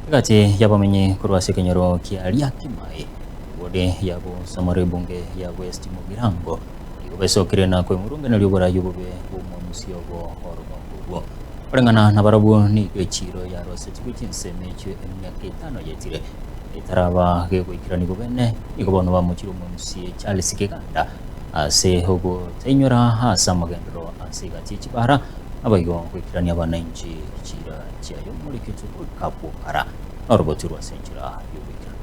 Egati y'abamenyi korwa ase ekenyoro kia Riakimai, ewodi ya Bosamaro ebunge ya West Mugirango, nigo besokire na koimurungeneria oboraai obobe bw'omwamusi obo orogongo orwo. Koreng'ana nabarabwo nigo echiiro yarosetigwe chinsemo echio emiaka etano yaetire etaraba gegoikerania bobene, nigo bono bamochire omwamusi Charles Kiganda ase ogotainyora ase amagenderero ase egati ye chibara Naboigo goikerania abanainchi chiira chiaye omoriketwe goika bw'okara, noroboti rw'ase enchera y'ogoikeranu.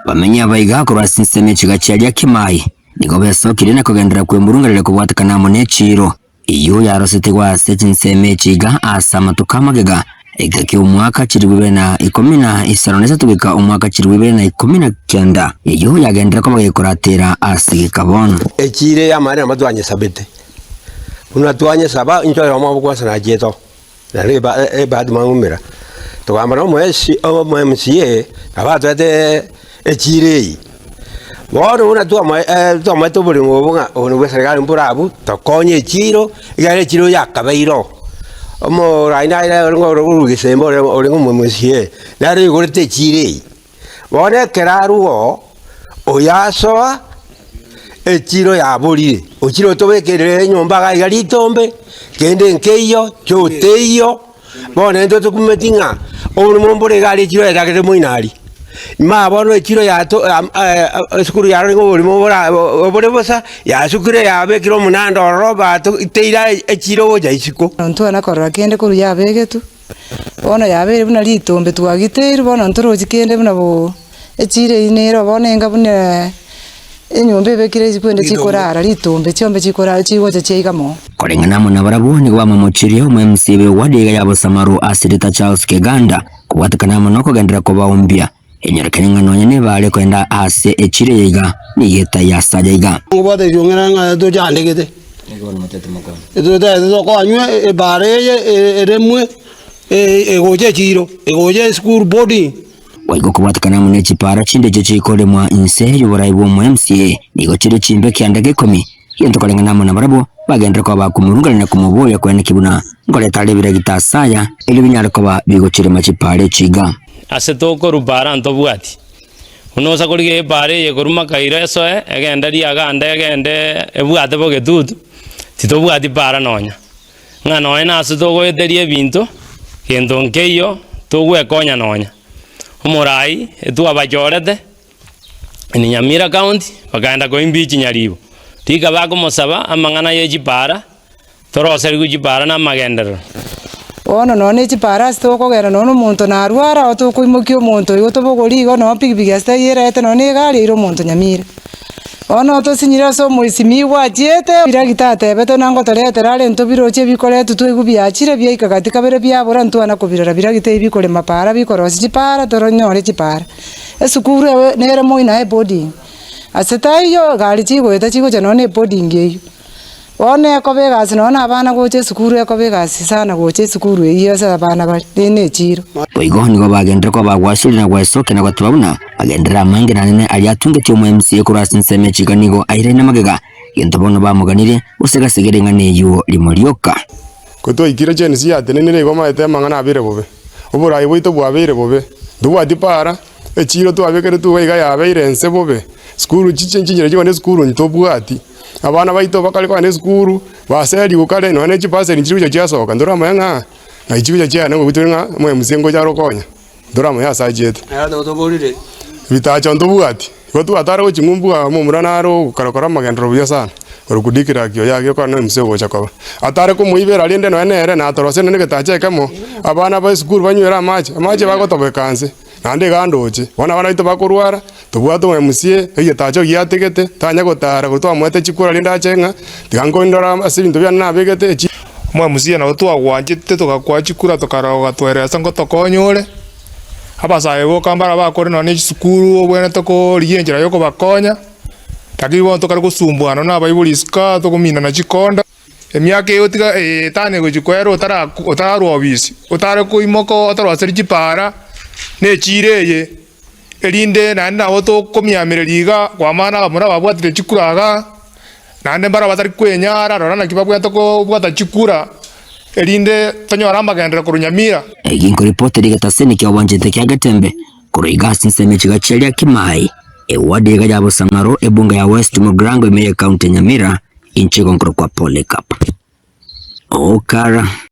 Bamenyi abaiga korwa ase ensemo echiga chiaria Kimai nigo besokirie na kogenderera kwemurunganeria kobwatekana amo nechiiro eyio yarosetigwe ase chinsemo echi iga ase amatuko amagega egeka ki'omwaka chilifu ibere na ikomi na isano na isato goika omwaka chilifu ibere na ikomi na kianda eyio yagenderera koba gekoratera ase geka bono. Echiira y'amaene nabo twanyesabete. Buna twanyesaba, inche oyomo obo kwansa nachiete oo, naende eba ebahati mwang'umera. Tokagamba na omoesi omo MCA, nabo atoete echiira eye. Bono buna twamoe twamoete oboremo obo ng'a obo nobwa eserekari mbore abwo, tokonye echiiro, ekiagera echiiro yakabeire oo. Omorai nare orenge ore gesembe ore orenge omo MCA, nere oigorete echiiro eye. Bono ekero arure oo, oyasoa echiro yaborire, ochire otobekerere enyomba iga iga ritombe, kende nkeiyo, choo teiyo, bono intwe tokumeti ng'a oborimo mbore iga aria echiro yachakete moino aria. Nyuma bono echiro yato esukuru yarorire ng'a oborimo bora bore bosa, yasukire yabekire omonanda ororo bato teira echiro gocha isiko. Ntwana korora kende korwa yabegetwe. Bono yabeire buna ritombe twagiteirwe, bono ntorochi kende buna bo echiro eyio nero bono enga buna enyomba ebekire chikwende chikorara ritombe chiombe chikorara chigocha chiaiga mono. Koreng'ana amo nabarabwo nigo bamomochirie omo-MC bw'ewadi iga ya Bosamaro ase erieta Charles Keganda kobwatekana amo nokogenderera kobaombia. Enyorekane ng'a nonya nebaare kogenda aase echiro eye iga, nigo etai ase aya iga. Ngobwata ebiong'ina ng'a tochandegete, etotagete tokonywe ebaara eye eremwe egocha echiro, egocha eschool boarding. Boigo kobwatekana amo ne chipaara chinde echio chikoremwa inse y'oborai bw'omo-MCA nigo chire chimbe kianda gekomi, Gento koreng'ana amo nabarabwo bagenderere koba bakomorungana na komoboria koeneki buna nkoreta are ebiragita ase aya, erio binyare koba bigochirema chipaara echi iga. Ase tokorwa paara ntobwati. Buna osa korigia epaara eye korwa Makairo esoe egende Riaganda egende ebwate Bogetutu, titobwati paara nonya. Ng'a nonya nase togoeteria ebinto, gento nkeiyo togwekonya nonya. Omorai etwabachorete. In Nyamira County, bakaenda koimbichi Nyaribo. Rika bakomosaba amang'ana ye chipaara, toroserigwe chipaara na amagenderero. Bono nonya ne chipaara ase tokogenda nonya na omonto narwara oo tokoimokia omonto igo tobogorie igo nonya pikipiki ase taiyo erete nonya na egari eire omonto nyamira. Bono tosinyire ase omoisimigwa achiete, biragita atebete buna ngotoretera are ntobiroche ebikoretwe twaigwa biachire biaika gati kabere biabora ntwana kobirora biragita ebi bikorema paara bikorosia chipaara toronyore chipaara. Esukuru eye nere moino aye eboarding, ase taiyo egari chigoeta chigocha nonya na eboarding eywo. Bono ekoba egasi nonya na abana gocha esukuru ekoba egasi sana gocha esukuru eywo ase abana bare, rende na echiro. Boigo nigo bagenderire koba bagwasirie na gwesokia na goteba buna magenderero amange nanene aria atungetie omo MCA korwa ase ensemo echiga nigo airaine magega, gento bono bamoganirie gose gasegere ing'ana eywo rimo rioka. Ko twaikire chensi yatenenire igo omanyete amang'ana abeire bobe. Oborai bwaito bwabeire bobe, ntobwati para, echiiro twabekeretwe iga iga yabeire ense bobe, sukuru chiche chinchera chikogenda esukuru ntobwati. Abana baito bakare kogenda esukuru, baserigwe kare nonya ne chibasari nchiri gocha chiasoka, ntoramanya ng'a ng'ai chigocha chiaenda ngokwa tore ng'a omo MCA ngocha are okonya, ntoramanya ase achiete. Bitacho ntobwati, igo twatara gochia ng'umbu aa omomura naro ogokarakora amagenderero buya sana, korokwa Dikiraki oyo aye okore na MC ogocha koba. Atare komoibera rende nonya nere natorosie naende egetacho ekemo, abana ba esukuru banywere amache, amache bagotobeka nse, naende iga ndoche. Bono abana baito bakorwara, tobwate omo MCA, egetacho giatigete, tanya gotara korwa twamoete chikura rende ache ng'a, tiga nkoindora ase ebinto biane nabegete echi. Omo MCA nabo twagwanchete togakoa chikura tokarora ogatweresa ngotokonya ore. Abasae boka mbara bakore nonya ne chisukuru obwenerete korigia enchera ya okobakonya, lakini bono tokare gosumbuana na abaibori isiko aa tokominana chikonda. Emiaka eye otiga etano egochia koera otara otararwa obisi, otare koimoka otarwaseri chipara na echiro eye, erinde naende nabo tokomiamereria iga kwamana abamura babwatire chikura igaa, naende mbaro batari kwenyara rora naki babwate kobwata chikura. Erinde tonyore amagenderero korwa Nyamira. Egi nkoripoti rigetaseni ki'obwanchete kia Getembe korwa iga ase ensemo echiga chiaria Kimai, eward iga ya Bosamaro, ebunge ya West Mugirango ime ye county ya Nyamira, inche igo nkorokwa Polycarp Okara.